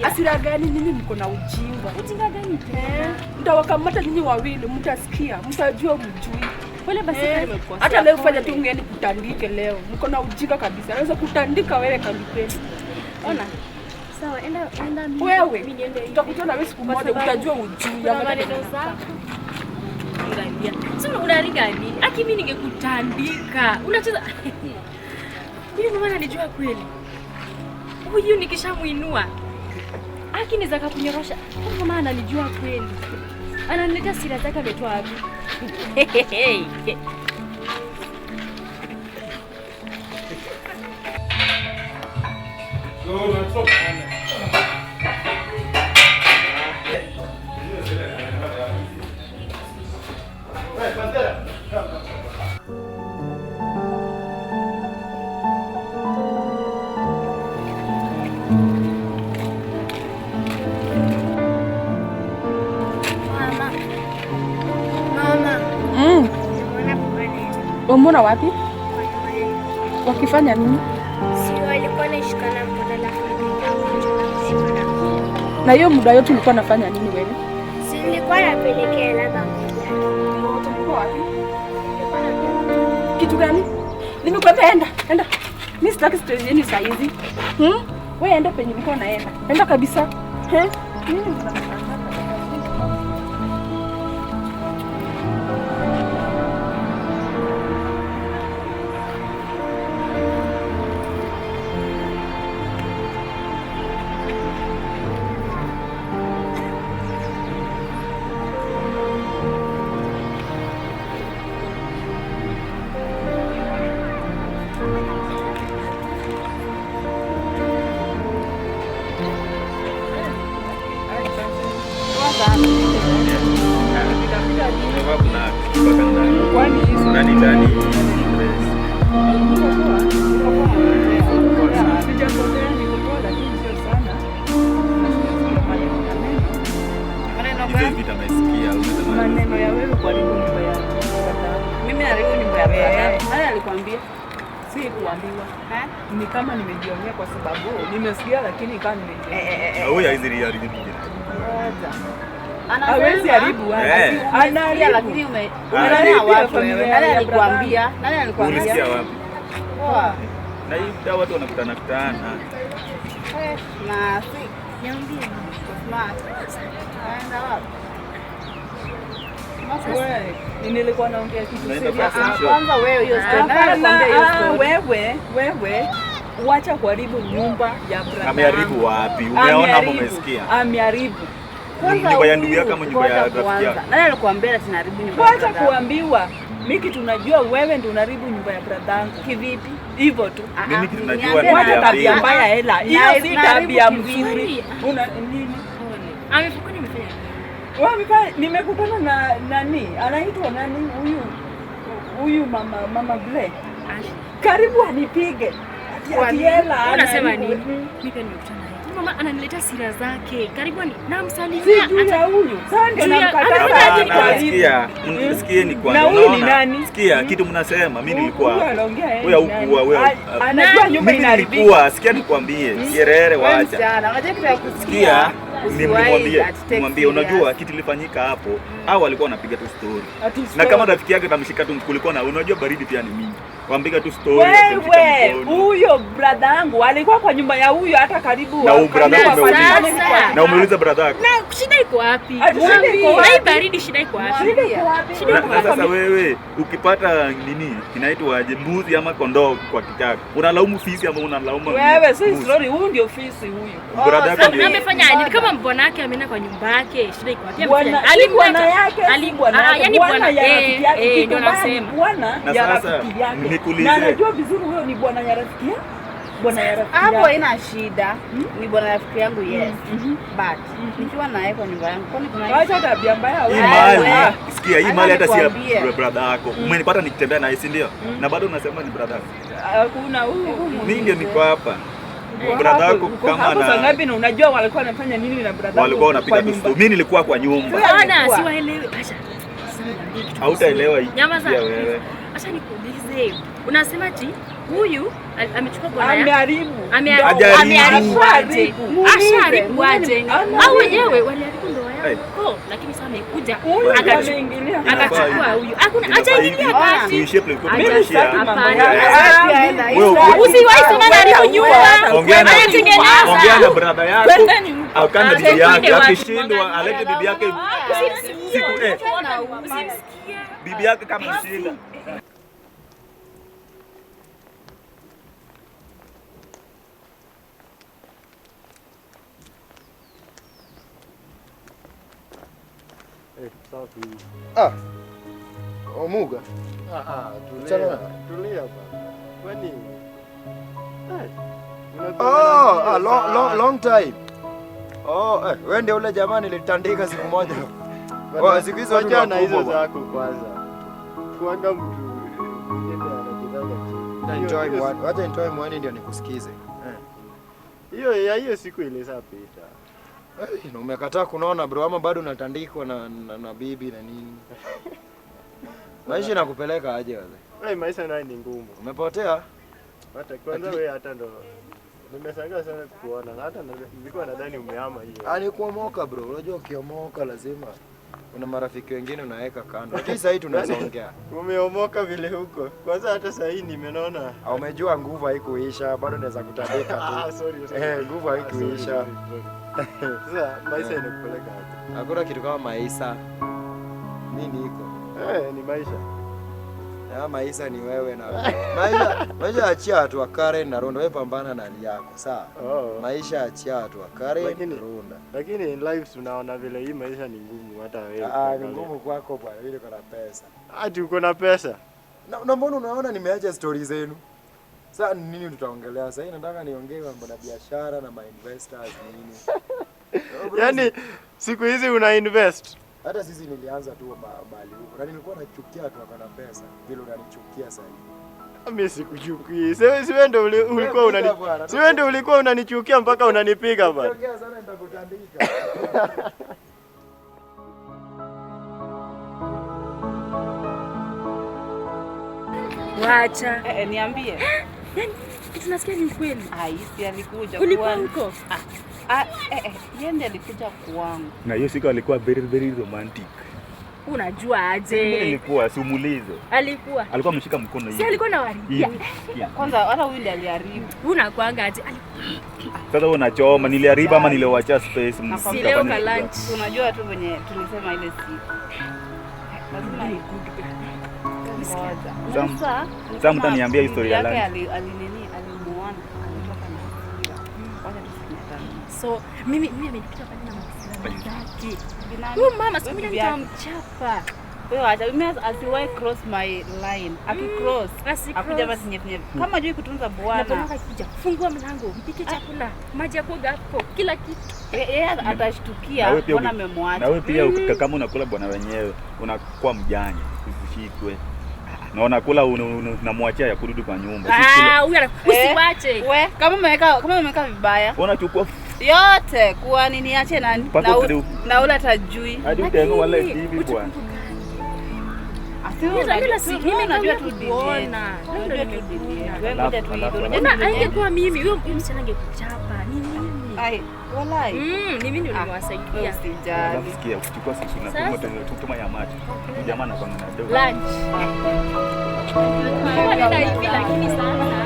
Hasira gani? Nyinyi mko na ujinga. Ujinga gani tena? Nitawakamata nyinyi wawili, mtasikia, mtajua mjui. Pole basi Eh, kama nimekukosea. hata leo fanya tu Pole. ngeni kutandike leo. Mko na ujinga kabisa. Naweza kutandika wewe kalipeni. Ona. Sawa, enda enda mimi. Wewe Mimi niende hivi. tutakutana wewe siku Kwa moja sababu utajua ujui. Kuna maneno zako. Angalia. Sio unaringa nini? Aki mimi ningekutandika. Unacheza. Mimi mama ananijua kweli. Huyu nikishamuinua. Aki niza kakunyorosha. Huyu mama ananijua kweli. Ananiletea sira zake ametoa wapi? Mama. Mama. Nimeona baba na Umeona wapi? kwa nyumba yetu. Wakifanya nini? Si walikuwa wanashikana mkono alafu nikakuja na kushikana mkono. Na hiyo muda yote ulikuwa unafanya nini wewe? Si nilikuwa napelekea hela bangu yake. Ulikuwa wapi? Nilikuwa napelekea. Kitu gani? Nimekwambia enda, enda. Mimi sitaki story yenu saa hizi. Hmm? Wewe enda penye ulikuwa unaenda. Enda kabisa. He? Nini mnafanya? Ndani ndani. Hizo vitu amesikia, umesema Maneno ya wewe kuharibu nyumba ya Mimi naharibu nyumba ya brother. Nani alikwambia? si kuambiwa. Eh? Ni kama nimejionea kwa sababu nimesikia, lakini kama nimejionea. huyu haizi haribu nyingine. Ngoja. Hawezi haribu Eh. Anaharibu lakini ume Anaharibu umeona watu familia wewe. Nani ya alikwambia? Nani alikwambia? Ulisikia wapi? Poa. Na hii mtaa watu wanakutana kutana. Eh, na si Niambie. smart. Naenda wapi? Wewe, nilikuwa naongea kitu Unaenda serious. kwa Ah, kwanza wewe hiyo story. Nani Hapana, alikwambia hiyo ah, story? wewe, wewe wacha kuharibu nyumba ya brother. Ameharibu wapi? Umeona ama Ameharibu. umesikia? Ameharibu. Kwanza Nyumba ya ndugu huyu, yako ama nyumba ya ngoja rafiki kwanza. yako? Nani alikwambia ati naharibu nyumba ya Wacha brother? kuambiwa. Miki tunajua wewe ndio unaharibu nyumba ya brother yangu. Kivipi? Hivyo tu. Ah, Mimi ah, kitu najua niambie ni Wacha nani- tabia Niliambiwa. mbaya hela. Hiyo si Naharibu tabia kivipi? mzuri. Una nini? Pole. Amefukua nimefanya nini? Wewe nimekutana na nani? Anaitwa nani huyu? Huyu mama mama Ble. Ashley. Karibu anipige. Ati Kwa ati nini? hela. Unasema anaharibu. nini? Mimi pia nimekutana naye. Huyu mama ananiletea sira zake. Karibu ni namsalimia. Si juu ya huyu. Sasa ndio Juu ya- namkataza. Amefanya aje Hapana, kuharibu. sikia, sikieni kwanza. Na huyu ni Unaona? nani? Sikia kitu mnasema, mimi nilikuwa Huyu anaongea yeye Huyu ni nani? hukuwa, huyu Anajua nyumba mimi inaharibika. nilikuwa, sikia nikwambie, Kierere Wewe wacha. msichana, unajua kitu ya Sikia, kusikia. Usiwahi nimwambie, ati take nimwambie, unajua serious. kitu ilifanyika hapo, au walikuwa wanapiga tu story. Ati Na story. kama rafiki yake tamshika tu, kulikuwa na unajua baridi pia ni mingi. Wampiga tu story, akimshika Wewe mkono. huyo brother yangu alikuwa kwa nyumba ya huyo hata karibu Na huyu brother karibu umeuliza. wafanye- Na umeuliza brother yako. Na shida iko wapi? Ati shida iko Na hii wapi? baridi shida iko wapi? Shida iko wapi? Shida Na, iko na wapi? sasa wewe ukipata nini inaitwa aje mbuzi ama kondoo kwa kichaka, unalaumu fisi ama unalaumu Wewe si mbuzi? story, huyu ndio fisi huyu. Brother yako ndio Amefanya aje? Kama mbwana yake ameenda kwa nyumba yake, shida iko wapi? Bwana Amefanya- si bwana Alimleta. yake, si bwana Ah, yake, yani bwana bwana ya rafiki yake. eh, Kitu ndio mbaya ni nasema. bwana Na ya sasa, rafiki yake. nikuulize. Na anajua vizuri huyo ni bwana ya rafiki yake. Bwana ya rafiki Hapo yake. haina shida. Ni bwana rafiki yangu yes. But nikiwa naye kwa nyumba yangu, kwani kuna Wacha tabia mbaya hii wewe. mali, Ah. sikia hii Acha mali hata si ya nikwambie. brother yako. Umenipata nikitembea naye, si ndio? Na bado unasema ni brother yako. Hakuna huyu. Mimi ndio niko hapa. Uko Brother hapo- yako uko kama hapo na- saa ngapi na unajua walikuwa wanafanya nini na brother yako Walikuwa wanapiga kwa tu nyumba? story. Mimi nilikuwa kwa nyumba. Ona, Alikuwa. siwaelewi. Acha. Sasa niambie kitu. Hautaelewa hii. Nyamaza. Pia wewe. Acha nikuulize. Unasema ati Huyu amechukua bwana yake. Ameharibu. Ameharibu aje? Ashaharibu aje? Au wenyewe waliharibu ndoa yao. Lakini sasa amekuja akachukua huyu. Hakuna hajaingilia kati. Tuishie pale tulipoishia. Usiwahi sema naharibu nyumba. Ongea na brother yako. Akana bibi yake akishindwa alete bibi yake. Siku usimsikie. Bibi yake kama mshinda. Ah. Omuga. Tulia. Tulia bwana. Kwani? Oh, long time. Oh, wewe ndio ule jamaa nilitandika siku moja. Oh, siku hizo watu na hizo zako kwanza. Kuanga mtu mwingine anajidhanya chini. Wacha nitoe mwani ndio nikusikize. Hiyo ya hiyo siku ilishapita. Na umekataa kunaona bro, ama bado unatandikwa na bibi na nini? Maisha inakupeleka aje wazee? Maisha nayo ni ngumu. Umepotea? Hata kwanza wewe hata ndo nimeshangaa sana kukuona na hata nilikuwa nadhani umehama hiyo. Ni kuomoka bro, unajua ukiomoka lazima una marafiki wengine unaweka kando. Lakini sasa hii tunaweza ongea. Umeomoka vile huko. Kwanza hata sasa hii nimenona. Umejua nguvu haikuisha, bado naweza kutandika tu. Sorry. Nguvu haikuisha. Sasa maisha inakupeleka wapi? Hakuna kitu kama maisha. Mimi niko. Ni maisha. Ya maisha ni wewe na maisha achia watu wa Karen na Runda, wewe pambana na hali yako, sawa? Maisha achia watu wa Karen Runda. Lakini in life tunaona vile hii maisha ni ngumu hata wewe. Ni ngumu kwako bwana, wewe uko na pesa. Ati uko na pesa? Na mbona unaona nimeacha stories zenu? Sasa nini tutaongelea? Sasa nataka niongee mambo na biashara na ma investors nini. Yaani siku hizi una invest. Hata sisi nilianza tu mahali huko. Na nilikuwa nachukia watu wako na pesa. Vile unanichukia sasa hivi. Mimi sikuchukii. Siwe ndio ulikuwa unani. Siwe ndio ulikuwa unanichukia mpaka unanipiga bwana. Nikiongea sana nitakutandika. Wacha. Niambie. Yaani kitu nasikia ni ukweli. Si alikuja kwangu. Huko. Yeye ndiye alikuja kwangu. Na hiyo siku alikuwa very very romantic. Unajua aje? Nilikuwa simulize. Alikuwa ameshika mkono hivi. Si alikuwa na waribia. Kwanza hata huyu ndiye aliharibu. Unakuanga aje? Sasa wewe unachoma, niliharibu ama niliwacha space? Si leo ka lunch. Unajua tu venye tulisema ile siku. Lazima ikupe. Sasa mtaniambia historia yake. lunch. Alimuona, alitoka na hasira. Wacha tusinyatane. So mimi amenipita pale na makusudi zake. Huyu mama siku mimi nitamchapa. Wewe acha mimi asiwahi cross my line. Akicross akuja basi nyef. Kama hajui kutunza bwana. Na bwana akikuja, fungua mlango, mpike chakula, maji ya kuoga hapo, kila kitu. Yeye atashtukia bwana amemwacha. Na wewe pia kama unakula bwana wenyewe, unakuwa mjanja, usishikwe. Na unakula unamwachia ya kurudi kwa nyumba. Huyu usiwache. We, kama umeweka vibaya. Unachukua yote kwa nini niache nani? Na ule atajui. Hadi utaenda wala hivi bwana. Mimi najua tu kuona. Wewe ngoja tu hivi. Unajua angekuwa mimi, huyo msichana angekuchapa. Ni mimi. Ai, walai. Ni mimi ndio nimewasaidia. Usijali. Sikia, ukichukua siku na tuma ya macho. Jamaa anakuwa na dogo. Lunch. Nenda hivi lakini sana.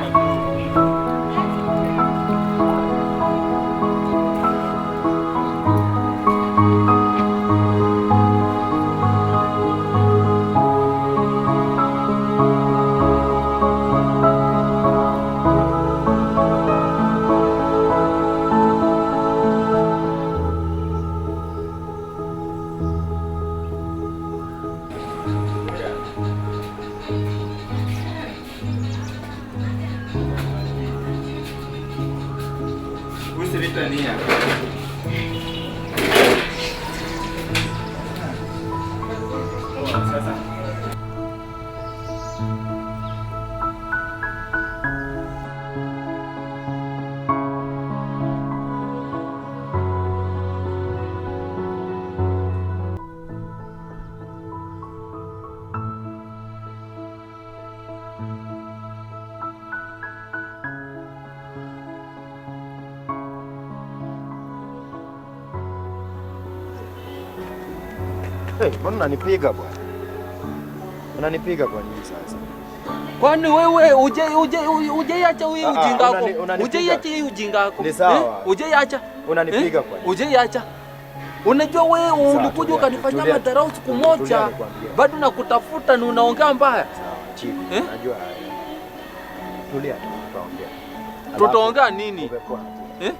Hey, mbona unanipiga bwana? Unanipiga kwa nini sasa? Kwani wewe uje acha hii ujinga wako? Unanipiga. Uje acha hii ujinga wako. Ni sawa. Uje acha. Unanipiga kwa nini? Uje acha. Unajua wewe Sawa, ulikuja tulia, ukanifanyia tulia, madharau siku tulia, moja. nikwambie. Bado nakutafuta na unaongea mbaya. Sawa, chief, Eh? najua haya. Tulia tu, tutaongea. Tutaongea nini? Umekuwa Eh?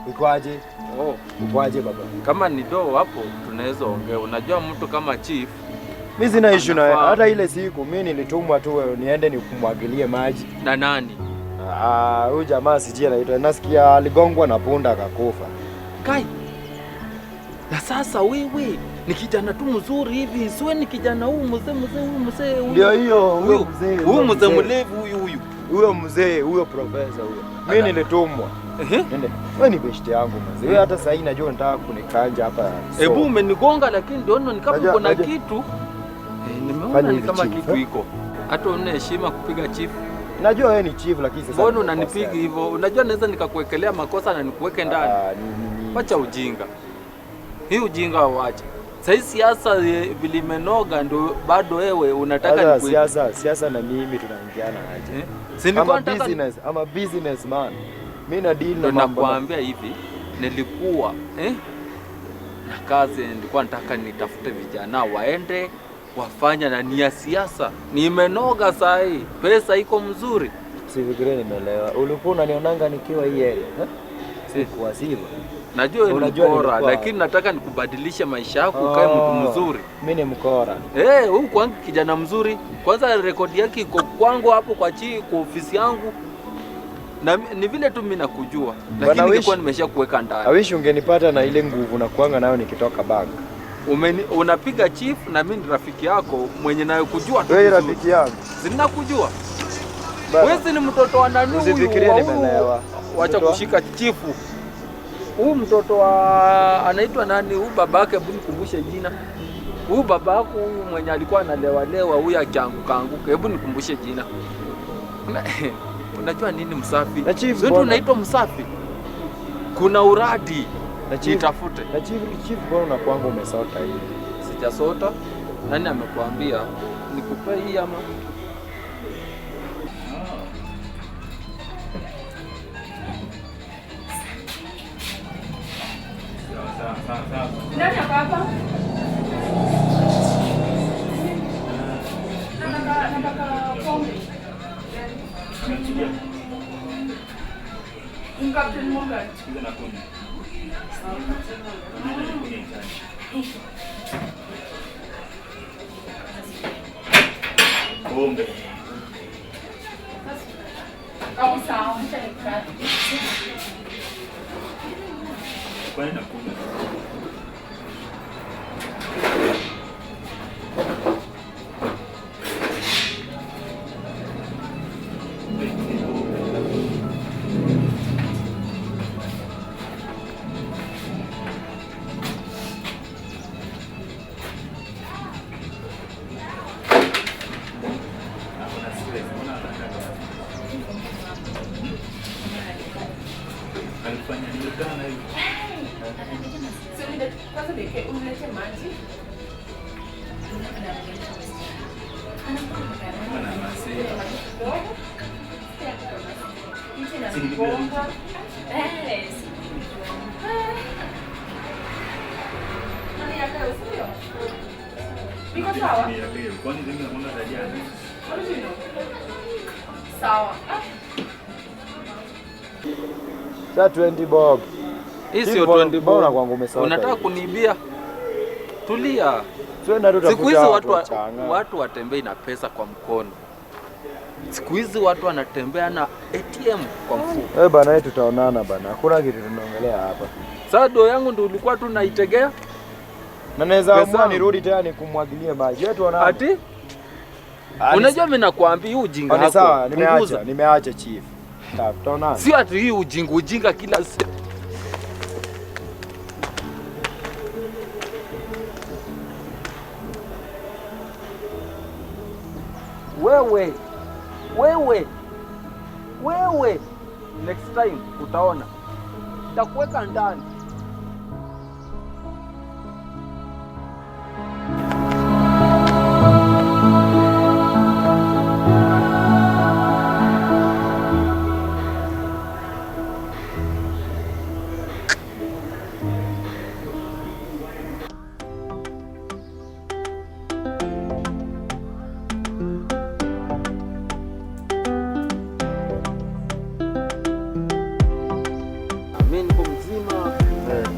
Iko aje? Oh, Uko aje baba? Kama ni doo hapo tunaweza ongea. Unajua mtu kama chief Mimi sina issue na Anafaa. hata ile siku mimi nilitumwa tu niende nikumwagilie maji. Na nani? Ah, huyu jamaa sijui anaitwa. Nasikia aligongwa na punda akakufa. Kai. Na sasa wewe ni kijana tu mzuri hivi, siwe ni kijana huu mzee mzee huyu mzee huyu. Ndio hiyo, huyo Huyu mzee. huyu mzee mlevi huyu huyu. Huyo mzee, huyo profesa huyo. Mimi nilitumwa. Ehe. Nende. Wewe ni beshte yangu mzee. Wewe hata sasa najua unataka kunikanja hapa. So. Hebu umenigonga lakini ndio ni kama kuna kitu. Nimeona Fanya ni hivi kama chief, kitu eh? iko. Hata una heshima kupiga chief. Najua wewe ni chief lakini sasa Mbona nimekosea. unanipiga hivyo? Unajua naweza nikakuwekelea makosa na nikuweke ndani. Ah, Wacha ujinga. Hii ujinga wacha. Sasa siasa vile imenoga ndio bado wewe unataka Sasa siasa na mimi tunaingiana aje? Eh? Si nilikuwa I'm a business, I'm a businessman. Mimi na deal na Ndio mambo. nakwambia hivi, nilikuwa na kazi, nilikuwa nataka nitafute vijana waende wafanya na ni ya siasa. Nimenoga saa hii, pesa iko mzuri. Sifikirie nimeelewa. Ulikuwa unanionanga nikiwa hii area, eh? Sikuwa sivyo. Najua wewe ni Unajua mkora, lakini nataka nikubadilishe maisha yako ukae mtu mzuri. Mimi ni mkora. Eh, huyu kwangu kijana mzuri. Kwanza rekodi yake iko kwangu hapo kwa chi kwa ofisi yangu. Na ni vile tu mimi nakujua, lakini ningekuwa nimesha kuweka ndani. I wish ungenipata na ile nguvu na kuanga nayo nikitoka bank. Unapiga chief na mimi ni rafiki yako mwenye nayo kujua tu. Wewe vizuri. rafiki yangu. Sina kujua. Bana. Wewe si ni mtoto wa nani huyu? Usifikirie nimelewa. Wacha kushika chifu. Huyu mtoto wa anaitwa nani? Huyu babake, hebu nikumbushe jina. Huyu babako huyu mwenye alikuwa analewalewa huyu akianguka anguka, hebu nikumbushe jina. Unajua nini msafi? Na chief Sio mbona? unaitwa msafi. Kuna uradi. Na chief, Nitafute. Na chief, chief mbona unakuanga umesota hivi? Sijasota. Nani amekuambia nikupe hii ama? Nani ako hapa? Nataka pombe. Captain Morgan. Sikiza na kunywa. Pombe. Au sawa. Kwani nakunywa? Hakuna stress. Mbona anataka? Alifanya nini gani hivi? Kwanza niweke uniletee maji. Ana hasira. Gonga. Nani yakayo, si ndio? Iko sawa? Ni ya leo. Kwani zingine nakwenda za jana? Original. Sawa. Ah. Sasa 20 bob. Hii Chief, sio 20 mbona bob. kwangu umesota Unataka hivi? kuniibia? Tulia. Twenda tu Siku hizi tafuta watu wachanga. watu watembei na pesa kwa mkono. Siku hizi watu wanatembea na ATM kwa mfuko. Wewe bana, wewe tutaonana bana. Hakuna kitu tunaongelea hapa. Sasa do yangu ndio ulikuwa tu naitegea Na naweza Pesa amua yangu. nirudi tena nikumwagilie maji. Wewe tuonane. Ati? Unajua mimi nakwambia hii ujinga Ni wako. sawa, nimeacha, Punguza. nimeacha chief. Sawa, tutaonana. Sio ati hii ujinga ujinga kila Wewe, wewe, wewe, next time utaona nitakuweka ndani.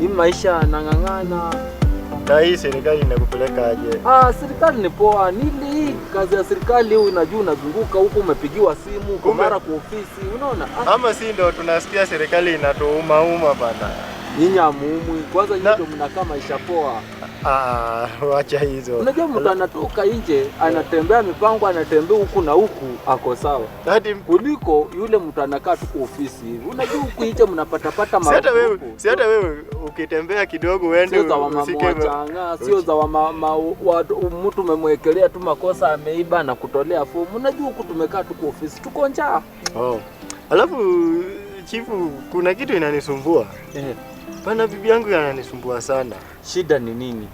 Hii maisha nang'ang'ana. Na hii serikali inakupeleka aje? Ah, serikali ni poa. Nili kazi ya serikali unajua unazunguka huku umepigiwa simu kwa mara kwa ofisi, unaona? Ama si ndo tunasikia serikali inatuuma uma bana. Nyinyi hamuumwi. Kwanza nyinyi ndio mnakaa maisha poa. Ah, wacha hizo. Unajua mtu anatoka nje, anatembea mipango, anatembea huku na huku, ako sawa. Kuliko yule mtu anakaa tu kwa ofisi hivi. Unajua huku nje mnapata pata mambo. Si hata wewe ukitembea kidogo uende usike wachanga, sio za mtu umemwekelea tu makosa ameiba na kutolea fomu. Unajua huku tumekaa tu kwa ofisi, tuko njaa. Oh. Alafu chifu, kuna kitu inanisumbua. Bana, bibi yangu ananisumbua sana. Shida ni nini?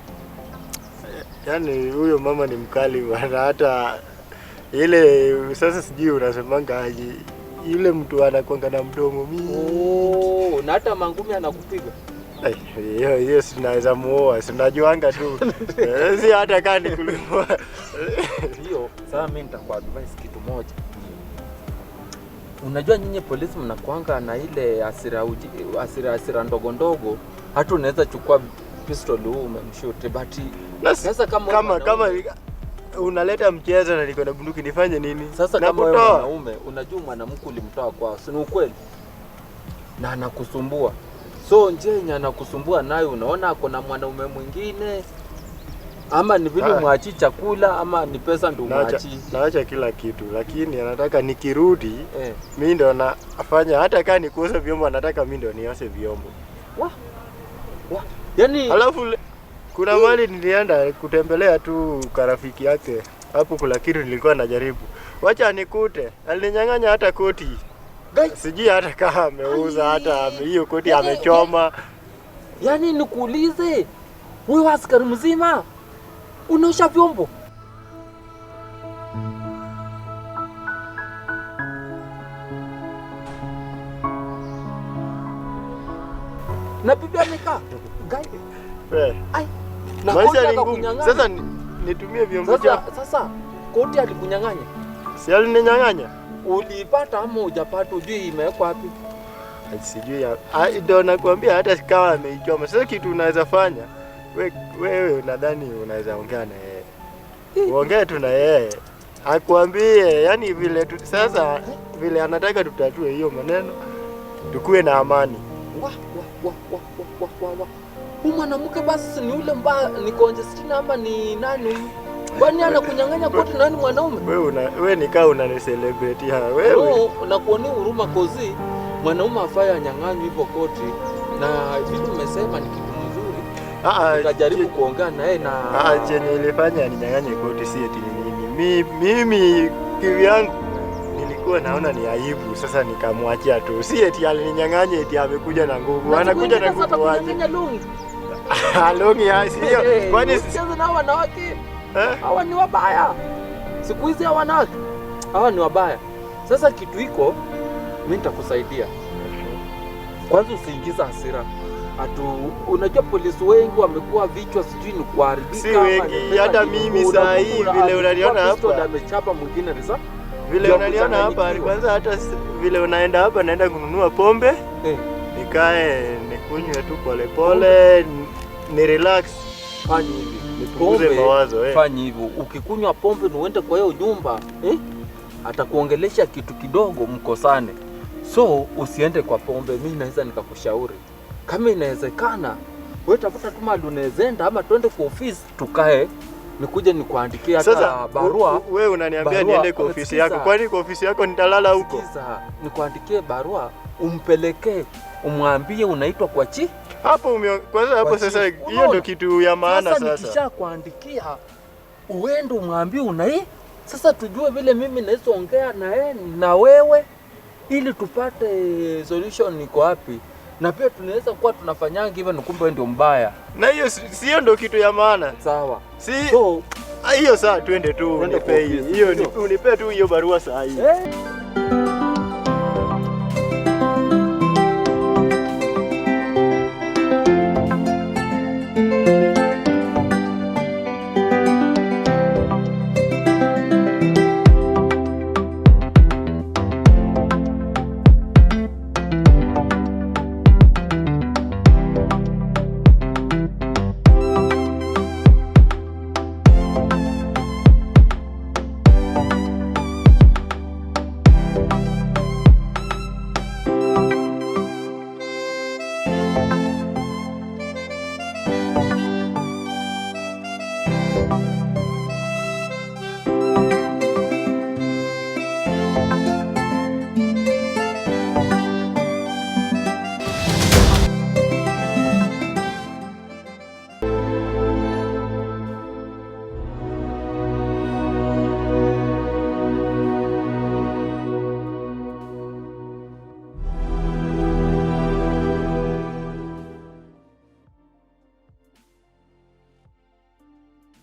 Yaani huyo mama ni mkali bana, hata ile sasa sijui unasemanga aje. Yule mtu anakuanga na mdomo mingi. Oh, na hata mangumi anakupiga. Hiyo sinaweza muoa, sinajuanga tu. Si hata kani kulimoa. Hiyo, sasa mimi nitakuadvise kitu moja. Unajua nyinyi polisi mnakuanga na ile hasira ndogo ndogo, hata unaweza chukua pistol huu umemshoot, but sasa kama unaleta mchezo na niko na bunduki nifanye nini? Sasa kama wewe mwanaume unajua mwanamke ulimtoa kwao, si ni ukweli? Na anakusumbua. So njenya anakusumbua nayo, unaona ako na mwanaume mwingine. Ama ni vile umwachi chakula ama ni pesa ndio umwachi. Naacha kila kitu, lakini anataka nikirudi mimi ndo nafanya, hata kama ni kuosha vyombo anataka mimi ndo nioshe vyombo. Wa. Yaani alafu kuna mali nilienda kutembelea tu karafiki yake hapo, kuna kitu nilikuwa najaribu. Wacha nikute, alininyang'anya hata koti. Sijui hata kama ameuza hata hiyo koti amechoma. Yaani nikuulize, wewe askari mzima unaosha vyombo? Na bibi amekaa. Ai. Na koti akakunyang'anya. Sasa nitumie vyombo chako. Sasa koti alikunyang'anya. Si alininyang'anya? Ulipata ama hujapata, hujui imewekwa wapi? Sijui. Ndio nakwambia hata kama ameichoma. Sasa kitu unaweza fanya, wewe nadhani unaweza ongea na yeye. Uongee tu na yeye. Akwambie, yani vile sasa vile anataka tutatue hiyo maneno, tukue na amani. Wa. Huyu mwanamke basi ni yule mbaya, ni Conjestina ama ni nani? Kwani anakunyang'anya koti nani mwanaume? Wewe ni kama unanicelebrate wewe. No, nakuonea huruma kozi mwanaume afaya anyang'anywe hivyo koti, na vitu umesema ni kitu mzuri. Nitajaribu kuongea naye na chenye ilifanya ninyang'anye koti si eti ni nini. Mimi kivyangu nilikuwa naona ni aibu, sasa nikamwachia tu. Si eti alininyang'anya eti amekuja na nguvu. Anakuja na nguvu aje? Longi ya sio. Kwani usicheze na wanawake? Hawa ni wabaya. Siku hizi wanawake hawa ni wabaya. Sasa kitu iko, mimi nitakusaidia. Kwanza usiingiza hasira. Unajua polisi wengi wamekuwa vichwa sijui ni kuharibika. Si wengi, hata mimi saa hii vile unaniona hapa. Amechapa mwingine risa. Vile unaniona hapa, kwanza hata vile unaenda hapa naenda kununua pombe. Nikae nikunywe tu pole pole, ni relax. Fanya hivi, nipunguze mawazo. Fanya hivyo. Ukikunywa pombe na uende kwa hiyo nyumba, atakuongelesha kitu kidogo mkosane. So usiende kwa pombe, mimi naweza nikakushauri. Kama inawezekana, wewe tafuta tu mahali unaweza ama twende kwa ofisi tukae, nikuje nikuandikie hata barua. Wewe unaniambia niende kwa ofisi yako. Kwani kwa ofisi yako nitalala huko? Sikiza, nikuandikie barua umpelekee, umwambie unaitwa kwa chi. Hapo kwanza hapo sasa hiyo ndio kitu ya maana sasa. Sasa nikishakuandikia uende umwambie unai. Sasa tujue vile mimi naweza ongea na yeye na wewe ili tupate solution iko wapi. Na pia tunaweza kuwa tunafanyanga hivyo na kumbe ndio mbaya. Na hiyo sio ndio kitu ya maana. Sawa. Si so hiyo saa twende tu unipe hiyo, unipe tu hiyo barua saa hii.